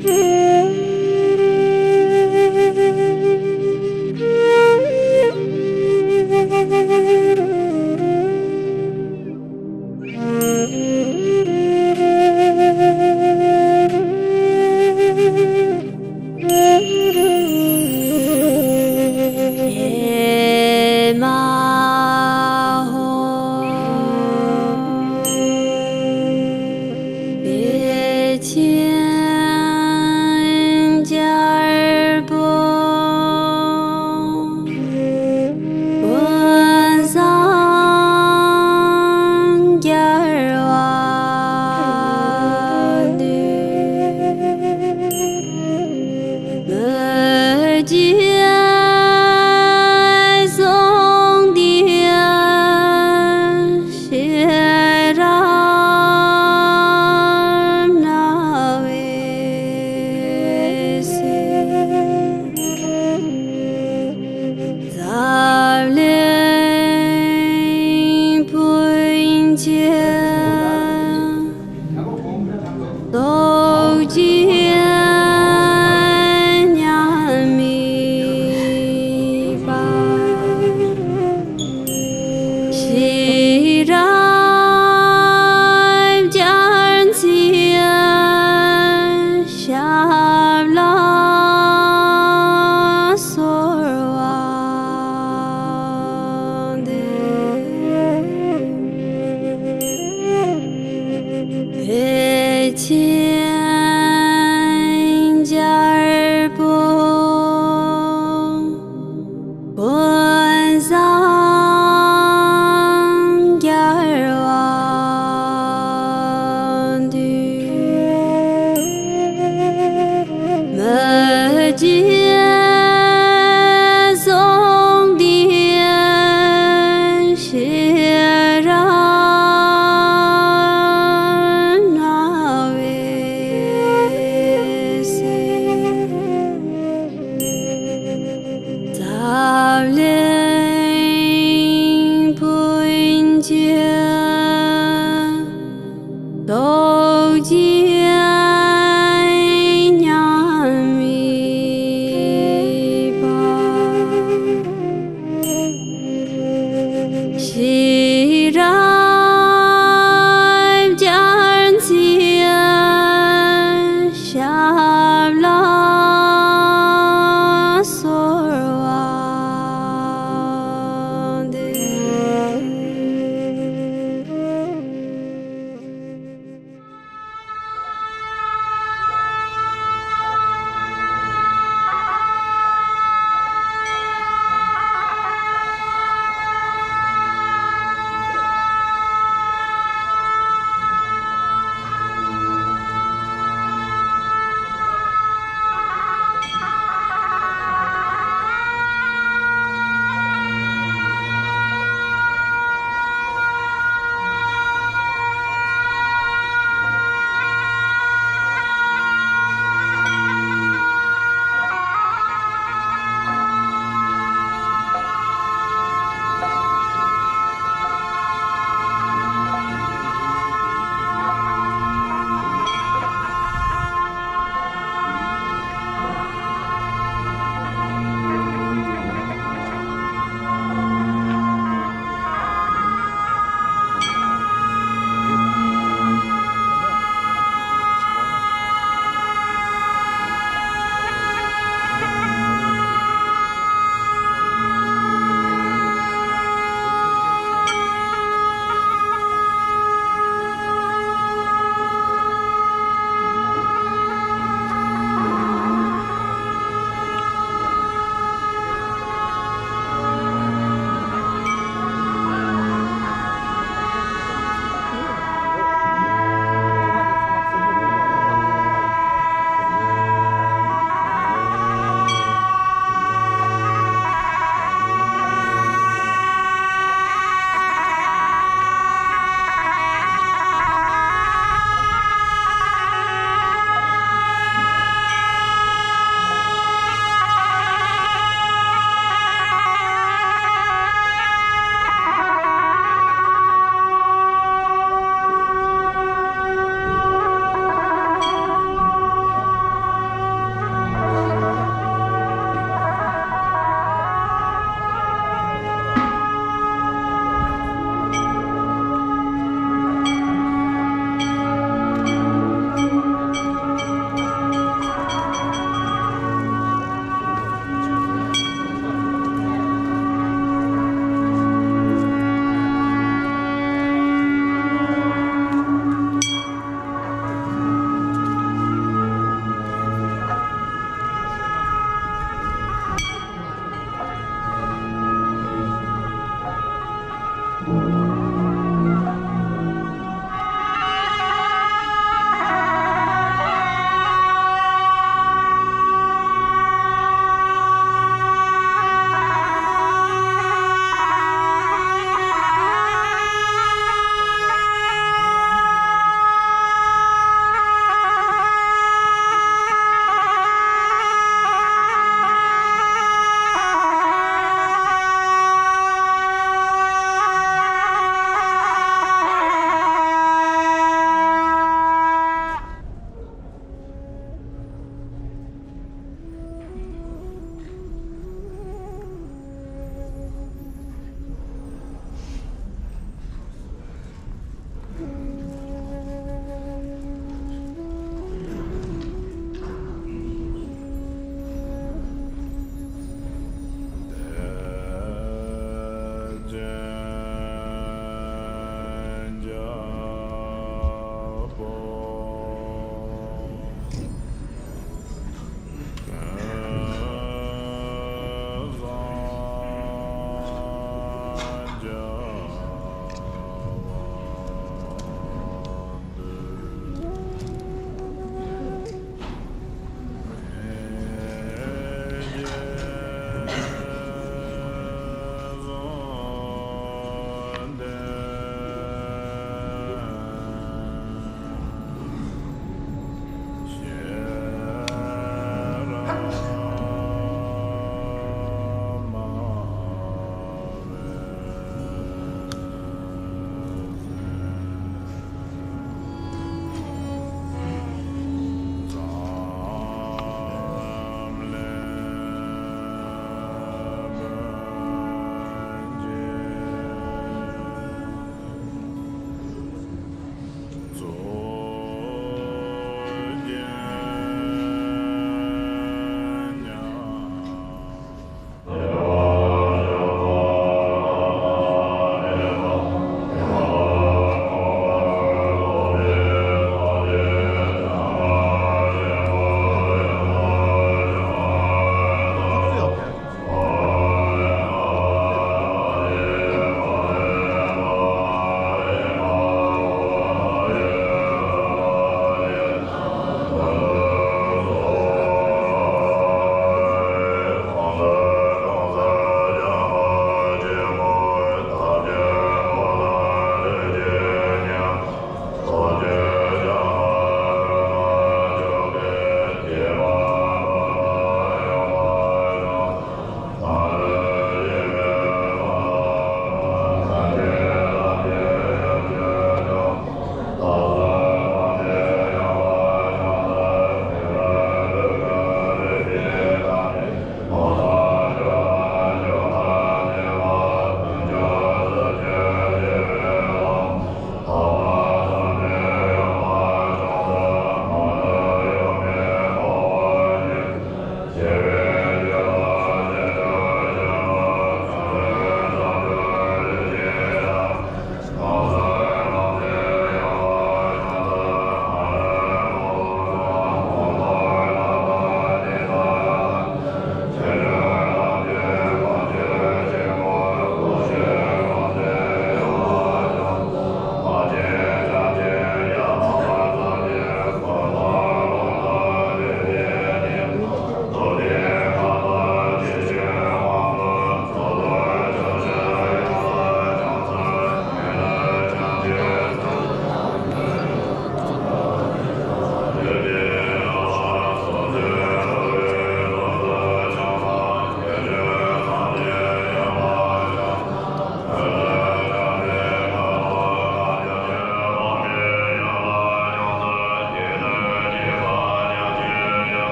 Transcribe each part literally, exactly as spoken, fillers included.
ཨེ་མ་ཧོ། བདེ་ཆེན་རྒྱལ་པོ། ཀུན་བཟང་རྒྱལ་བ་འདུས། མི་བརྗེད་གཟུངས་འདི་ཤེས་རབ་སྣང་བའི་སེམས། འཛམ་གླིང་ཕུན་ཚོགས། རྡོ་རྗེ་མཉམ་མེད་པ། ཤེས་རབ་རྒྱལ་མཚན་ཞབས་ལ་གསོལ་བ་འདེབས། བདེ་ཆེན་རྒྱལ་པོ། ཀུན་བཟང་རྒྱལ་བ་འདུས། མི་བརྗེད་གཟུངས་འདི་ཤེས་རབ་སྣང་བའི་སེམས། འཛམ་གླིང་ཕུན་ཚོགས། རྡོ་རྗེ་མཉམ་མེད་པ། ཤེས་རབ་རྒྱལ་མཚན་ཞབས་ལ་གསོལ་བ་འདེབས།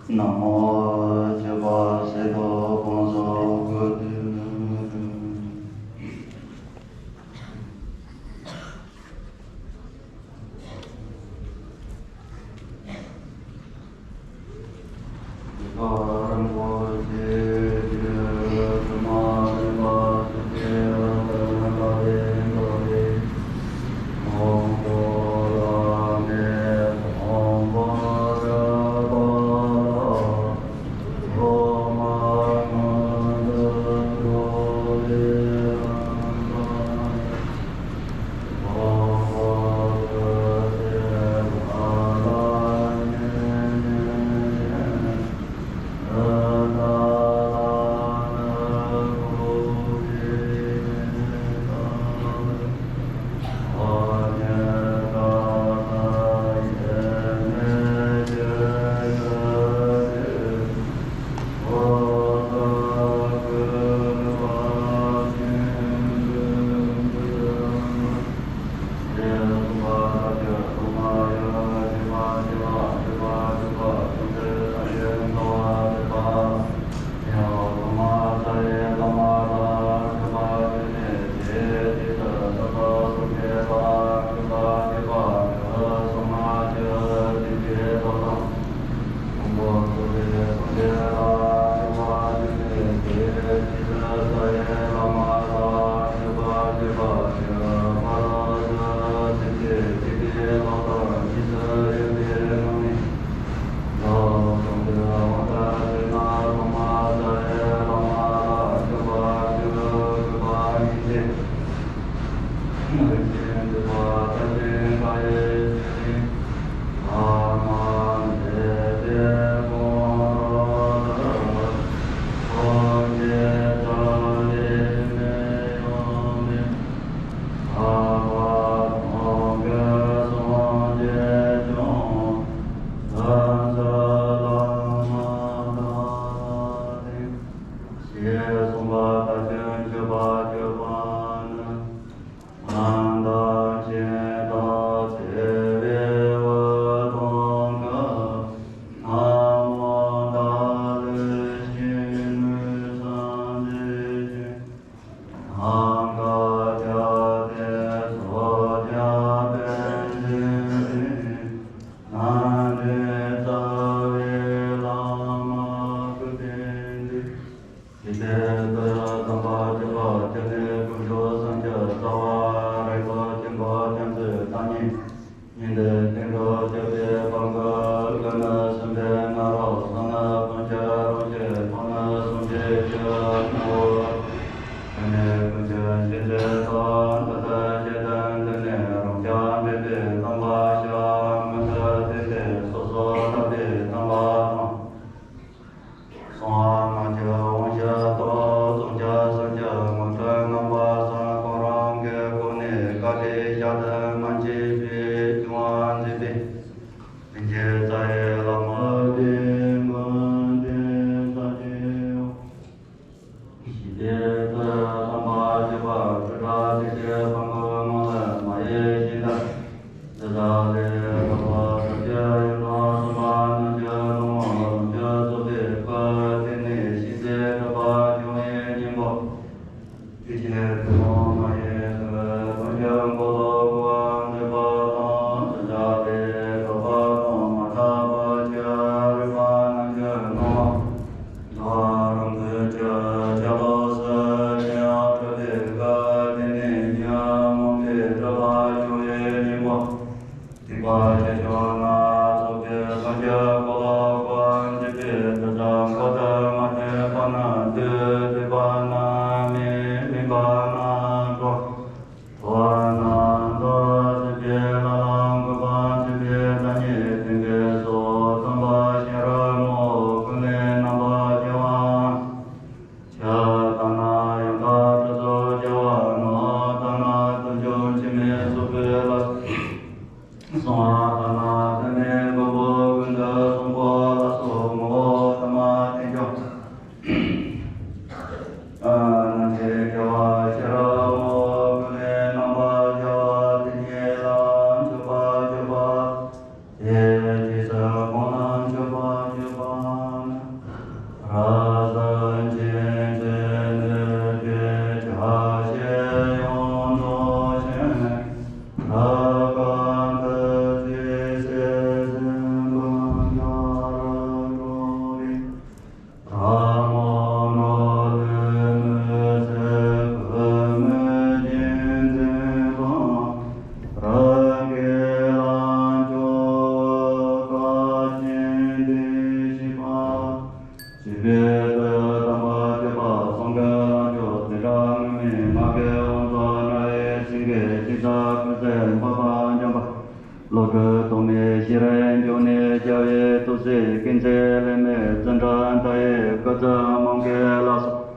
ན་མོ། སྤྱོད་པ་སྲིད་པ་སྤངས་སོ་ཀུ་ཏི། ཞིང་གི་རྩ་བའི་བླ་མ་དེ་ཀུན་ཏུ་ས་ཅི། ཞི་བདེ་ཚུལ་ཁྲིམས་པ་སྤྱོད་པ་སྤྲོས་བྲལ་ཐེག་ཆེན་དཔལ་མགོན་ངང་ལས་མ་གཡེལ་ཞིང་དུ། འདི་དག་ལས་ལྷག་པ་ཐབས་ཀྱི་ཡུལ་དང་གསུམ་པ་རྣལ་འབྱོར་སློབ་མ་ལམ་གྱི་ཚོགས་པའི་སྐུ་དེ་ནས་ཤིན་ཏུ་གྲུབ་པ་འབྱུང་བའི་སྙིང་པོ། དེ་ཕྱིར་ཐུན་མོང་མ་ཡིན་ལུགས་ཀུན་གྱི་འཁོར་ལོ་བསྐོར་བ་འདོད་པ་དང་། དེ་དག་ལས་ལྷག་པ་དང་མ་དག་པ་ཅི་རིག་པ་རྣལ་འབྱོར་སློབ་མ། འགྲོ་བ་རང་གི་ཆོས་ཆ་ལུགས་སུ་ཉོན་མོངས་སྤྲོས་པའི་སྐུ་དེ་ནས་ཉོན་མོངས་པའི་སྤྲོས་པ་སྦྱོང་བའི་སྙིང་པོ། སྡིག་པ་ཅི་བྱུང་ན་ཚོགས་ཀྱི་གསང་རྒྱུད་འཁོར་ལོ་བསྐོར་བར་འདོད་པའི་དུས་སུ་འཁོར་དུ་མ་འདོད་པ་རྣམས་འདོད། འདོད་པ་རྣམས་མེད། མེད་པ་རྣམས་གྲོལ། གྲོལ་བ་རྣམས་སངས་རྒྱས་ལ་ལ་འགོད་པར་བྱེད་པའི་བདག་ཉིད་དེ་ཉིད་སོ། སྟོན་པ་ཤེས་རབ་མོའི་ཀུན་ལས་རྣམ་པར་རྒྱལ་བའམ། ཕྱག་བཏབ་ན་ཡང་དག་སྤྲུལ་ཚོགས་རྒྱལ་བ་རྣམས། བཏབ་ན་དལ་འབྱོར་འཆི་མེད་ཚོགས་ཀྱི་ལྷ། གསོལ་བ་བཏབ་ན་མཚན་མེད་མགོན་པོ་ཀུན་ཏུ་བཟང་པོ་ལ་སོགས། ངོ་བོ་ཐ་མ་རྟེན་འབྱུང་རྣམ་འབྱེད་རྒྱལ་བ་ཤེས་རབ་མོའི་ཀུན་ལས་རྣམ་པར་རྒྱལ་བ་དེ་ཉིད་ལ་མཆོད་པར་བརྗོད་པ། དེ་རྗེས་སུ་གང་རྣམས་མཆོད་པར་བརྗོད་པ་ནི། རབ་གསལ་མཁྱེན་བརྩེ་ནུས་པའི་ཆ་ཤས་ཡོངས་རྫོགས་ཤིང་། རབ་དཀར་འདུ་བྱེད་སྲིད་གསུམ་དཔལ་མཐར་གྲོལ་བའི། ཐལ་མོ་སྒྲོ་བཏུལ་མུན་སེལ་ཀུ་མུད་ཀྱི་མཛེས་པ། རབ་དགའི་ལམ་མཆོག་བཀའ་བཞིན་བདེ་གཤེགས་པ། ཞི་བའི་ཚུལ་དམ་པ་སྤྱོད་པ་གསང་གི་ལམ་མཆོག་འཛིན་གྲྭ་དངོས་མེད་ངག་གི་དབང་ཕྱུག་རྣ་བའི་སེང་གེ་ཞིང་ས་ཀུན་གསལ་འཕགས་པ་འཇམ་དཔལ། གློ་སྒྲུབ་ཐོགས་མེད་ཤེས་རབ་འབྱུང་གནས་རྒྱལ་བའི་ཐུགས་སྲས་ཀུན་མཛད་ལས་མེད་ཙནྡྲ་མཐའ་ཡས་བཀའ་སྩལ་མང་གི་ལ་སོགས།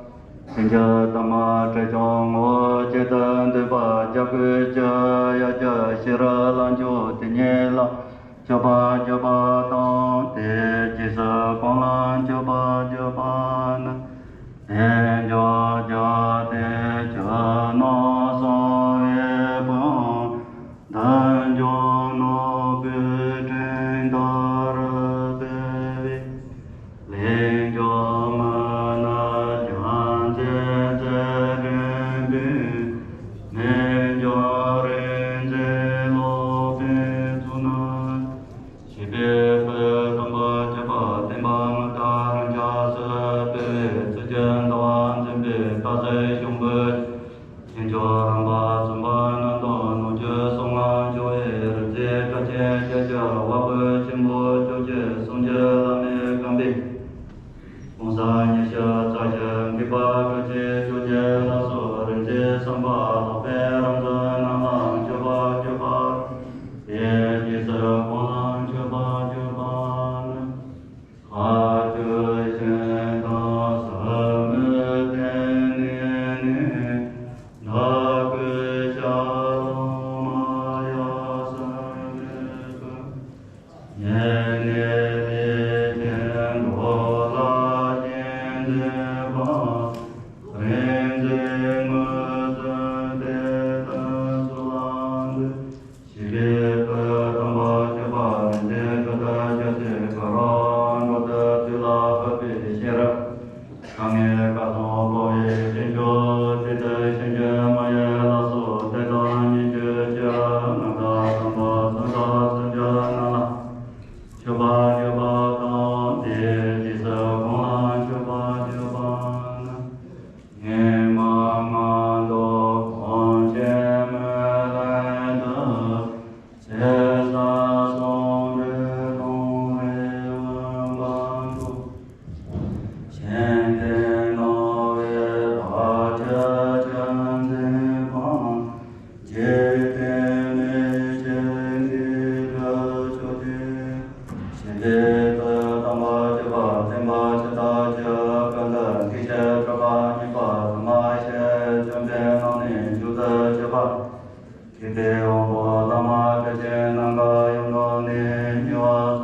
མཚན་བརྒྱད་དང་མ་སྤྲེལ་ལྕོག་ངོ་བོ་གཅིག་ཏུ་འདུས་པ་བརྒྱ་སྐུད་ཅིག་ཡ་གྱལ་ཤེས་རབ་ལམ་མཆོག་དེ་ཉིད་ལ་མཆོད་པར་བརྗོད་པ་དང་། དེའི་རྗེས་སུ་གང་ལ་མཆོད་པར་བརྗོད་པ་ནི། དལ་འབྱོར་བརྒྱ་སྟེ་བཅུ་རྣམས་གསང་བའི་ཕུང་པོ། དལ་འབྱོར་ནོར་བུའི་ཕྲེང་ལྟར་སྤེལ་བའི། ལེགས་སྦྱོར་མི་ནག་རྒྱལ་མཚན་རྩལ་འགྲན་པའི། རྣལ་འབྱོར་རིག་འཛིན་སློབ་དཔོན་གཙུག་ན། ཞི་བའི་དཔལ་དམ་པ་ཁྱབ་པ་བསྟན་པ་ངག་དང་རང་རྒྱལ་སྲིད་ལ་སྤེལ་བའི། ཚུལ་གྱི་ཟླ་བ་འཛིན་པའི་སྟག་གཟིག་ཤོང་བུ། ཆོས་འབྱོར་རམ་པ་བཙུན་པ་རྣམས་དང་ནོར་རྒྱུ་གསུམ་ལ་འབྱུང་བའི། རིག་འཛིན་སྐར་ཆེན་ཞལ་གྱི་དབང་པོ་ཆེན་པོ་བཅོ་བརྒྱད། གསུང་རྒྱུད་བླ་མེད་རྐང་པའི་གོང་ས་ཉི་ཤུ་རྩ་བཞི་འགེགས་པ་སྐར་ཆེན་བཅོ་བརྒྱད་ལ་སོགས། རིག་འཛིན་བསམ་པ་ལྷག་པའི་རང་གཟུགས་རྣམས་ལ་མཆོད་པར་བརྗོད་པ། དེའི་རྗེས་སུ་གང་ལ་མཆོད་པར་བརྗོད་པ་ནི། མཁའ་སྤྱོད་ཤིང་རྟ་ཟབ་མོའི་གཏིང་ནས་ནི། ནགས་ཀྱི་ཤར་ལུང་མ་ཡ་སུ་འབྲས་བུ། ཉེ་གནས་ལས་ཅན་འགྲོ་ལ་སྤྱན་འདུས་པ། རིག་འཛིན་དངོས་སུ་དེ་ལྟར་གསོལ་བ་འདེབས། ཞི་བའི་དཔལ་དམ་པ་ཁྱབ་པ་རིག་འཛིན་སྤྲོས་བྲལ་རྒྱལ་སྲས་ཀུན་རིག་འགྲོ་དོན་ཚུལ་ལ་འཕགས་པའི་ཤེས་རབ། དཀའ་ངལ་སྐལ་བཟང་སྤོང་བའི་ཤིང་བཅུ། ཚིག་དོན་ཤིང་ཀུན་མ་ཡལ་ལ་སོགས་གཏེར་སྟོན་ཉི་ཤུ་བཅུ། མངའ་བདག་དམ་པ་གསང་བདག་སྲུང་སྐྱོབ་རྣམས་ལ་མཆོད་པར་བརྗོད་པ་དང་། དེའི་རྗེས་སུ་གང་ལ་མཆོད་པར་བརྗོད་པ་ནི། ཉི་མ་ལྔ་བདོ་གོང་ཆེན་མོའི་ལན་དུ། ཚེ་ས་གསུམ་འབྲས་དང་རེ་བའི་བར་དུ། ཤིང་རྟའི་སྣང་བས་བདག་ཅག་ཆོས་འཛིན་པ། འཇིག་རྟེན་མི་ཕྱེད་འདི་ལ་མཆོད་དེ། ཞི་བའི་དཔལ་དམ་པ་ཁྱབ་པ་བསྟན་པ་ཇི་ལྟ་བྱེད་ཀུན་ཏུ་མཁས་ཤིང་གྲགས་པ་རྙེད་པ་ཐ་མ་ཤེས་བཅོམ་ལྡན་རྣམས་ནི་མཆོག་ཏུ་གྱུར་པ། མཁས་པའི་དབང་པོ་བླ་མ་སྐལ་ཆེན་རྣམས་ཀྱི་ཡུམ་དུ་ནི་ཉེ་བར་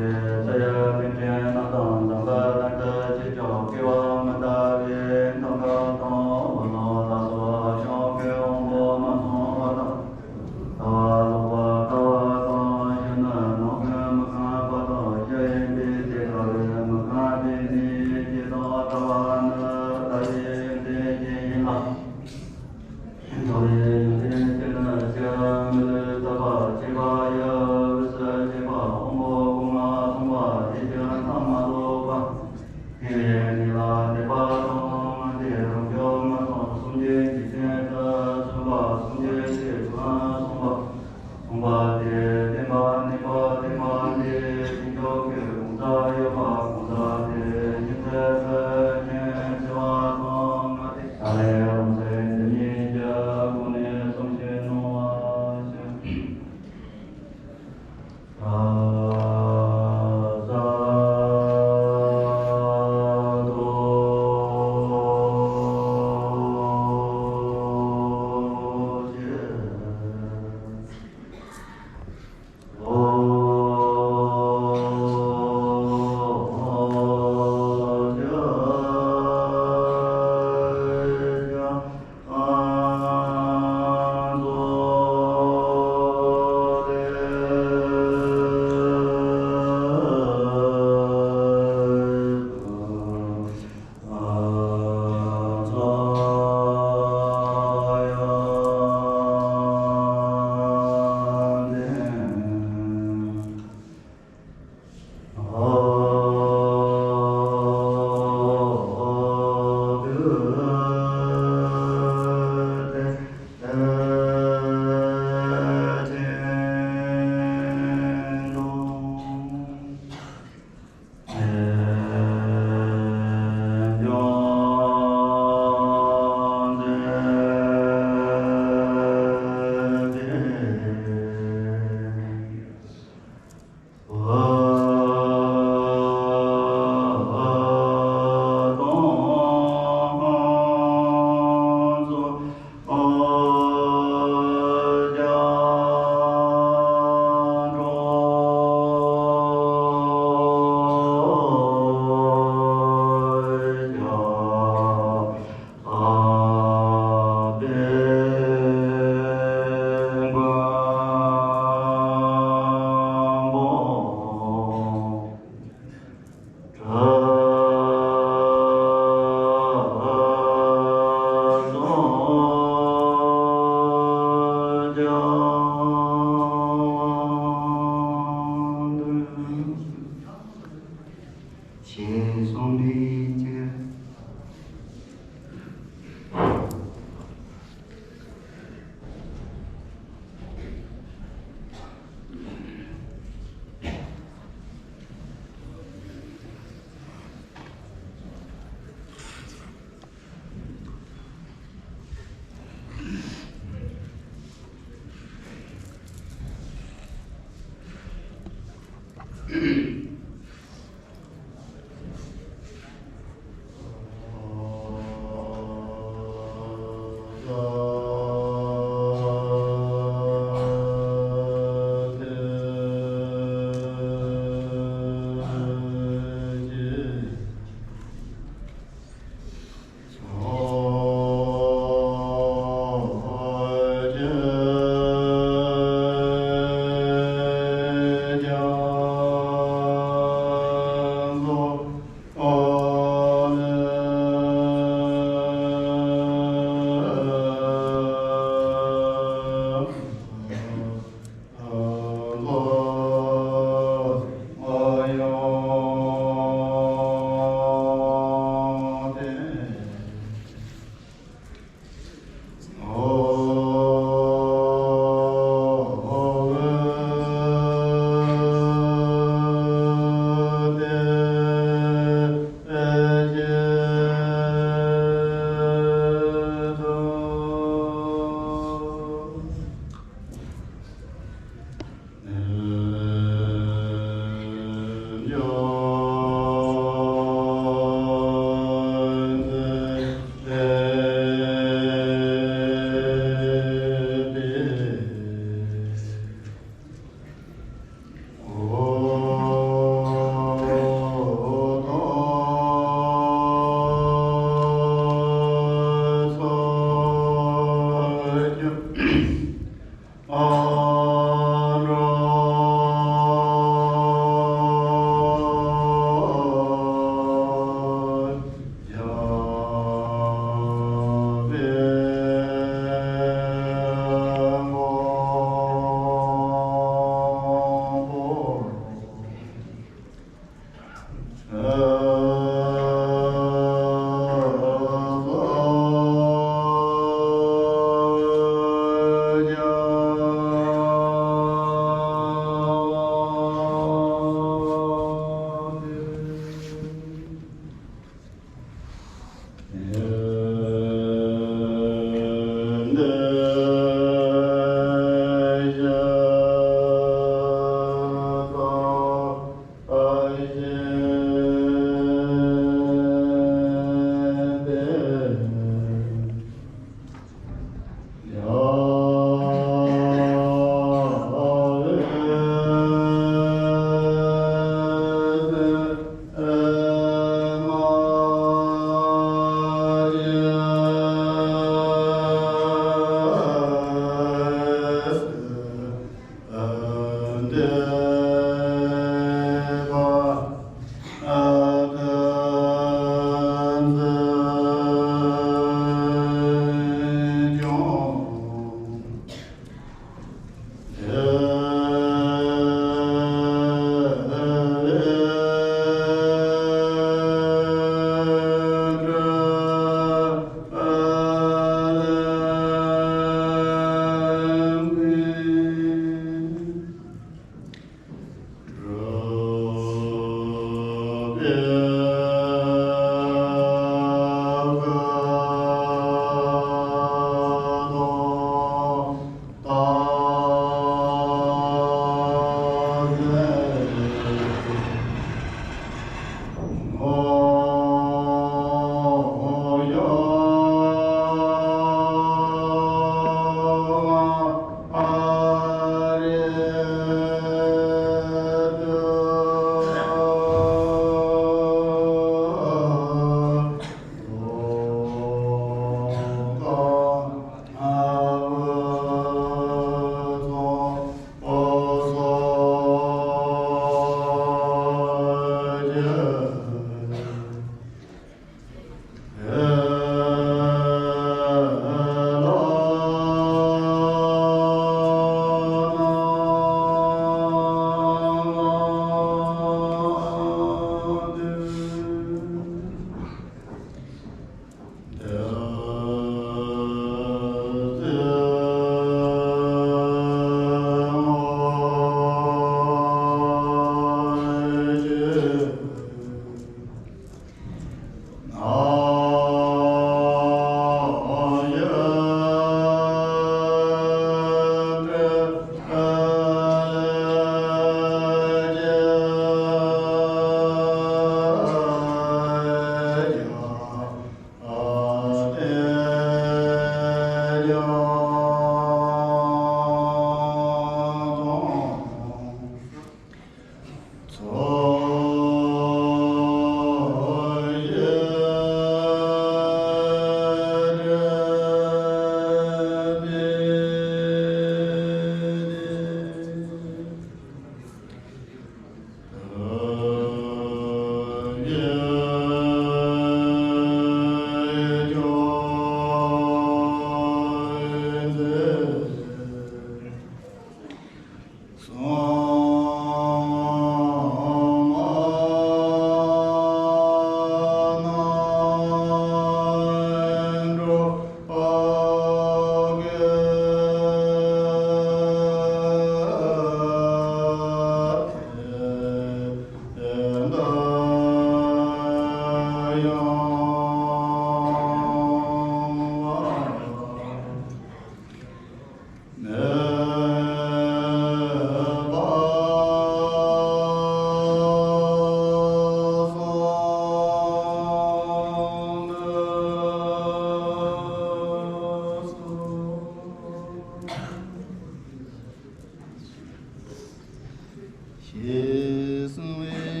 ཞེས་གསུངས་པས།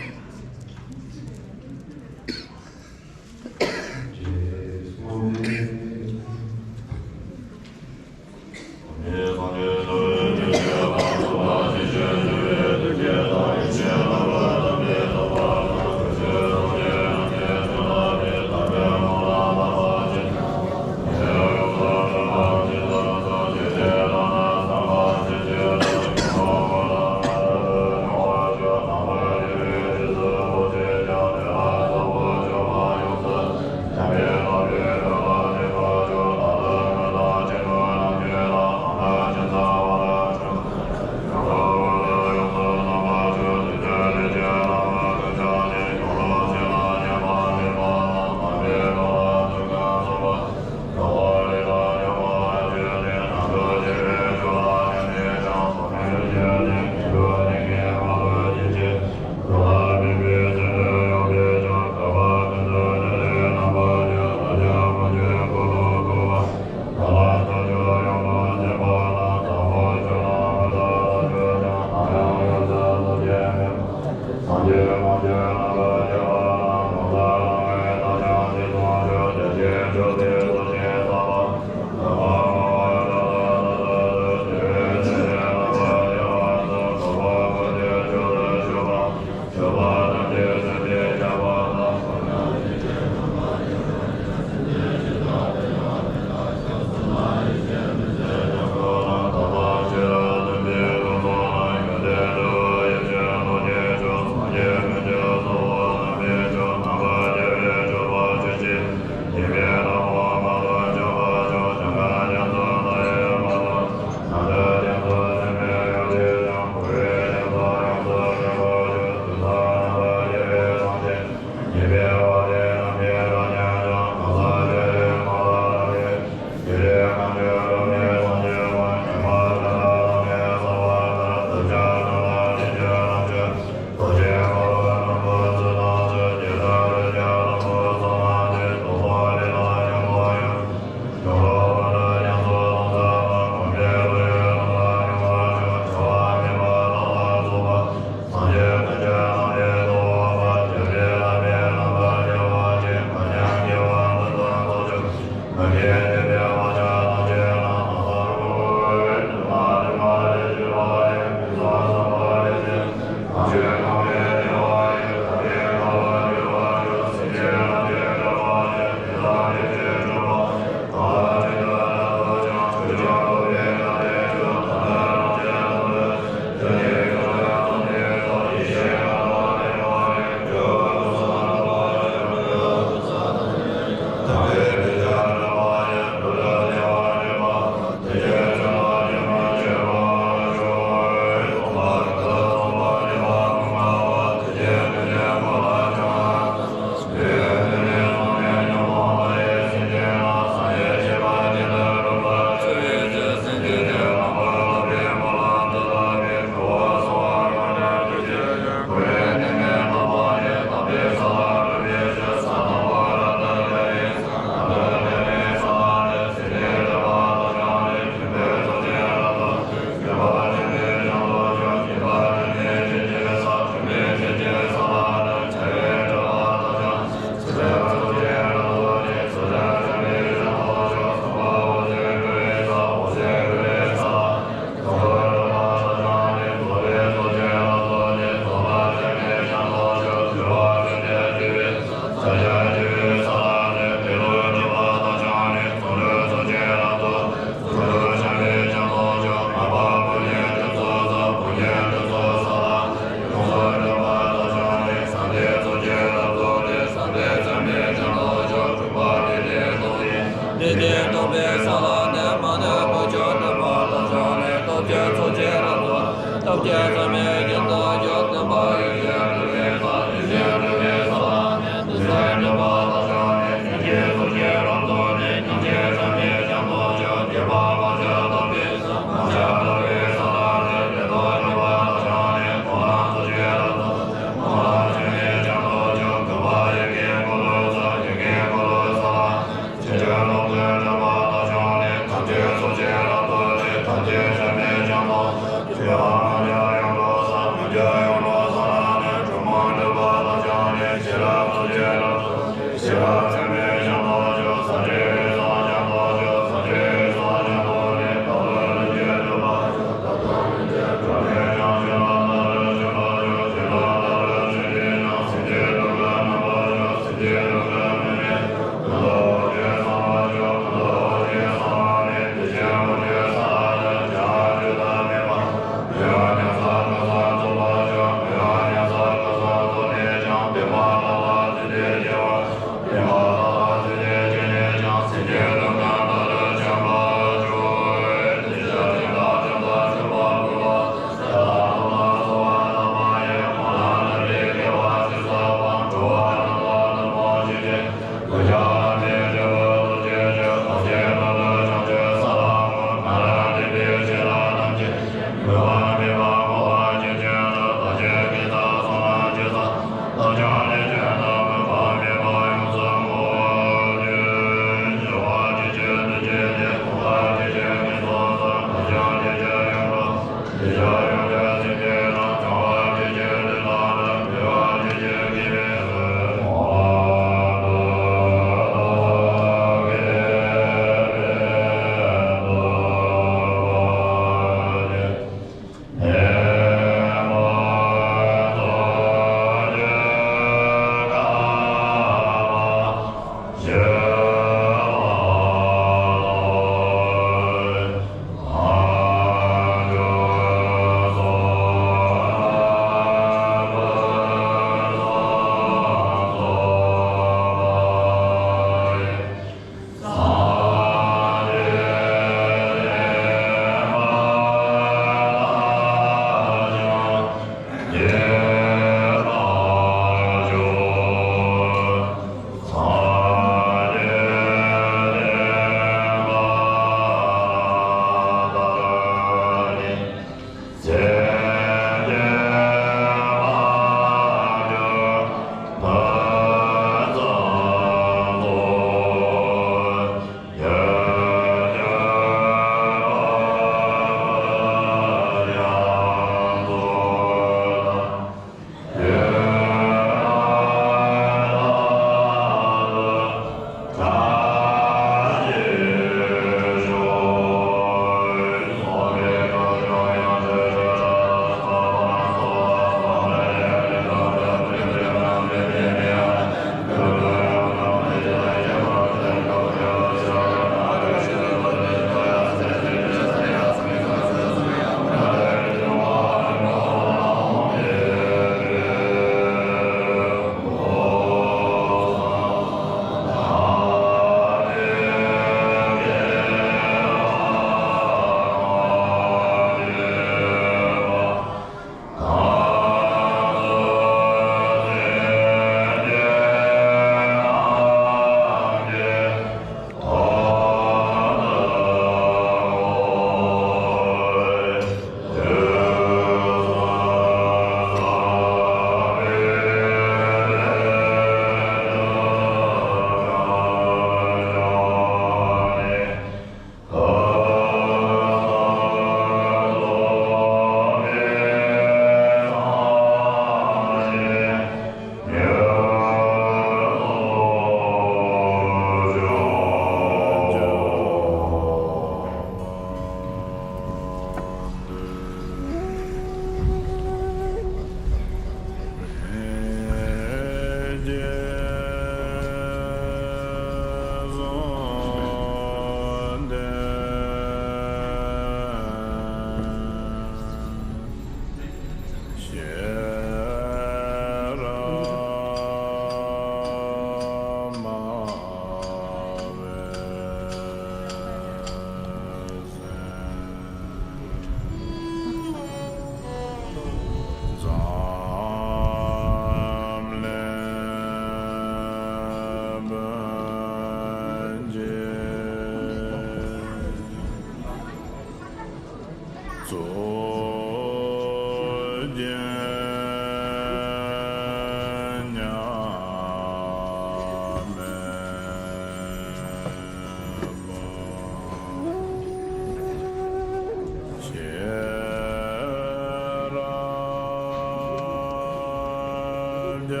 རྒྱ་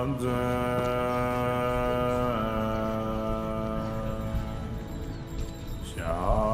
མཚོའི་ཞབས་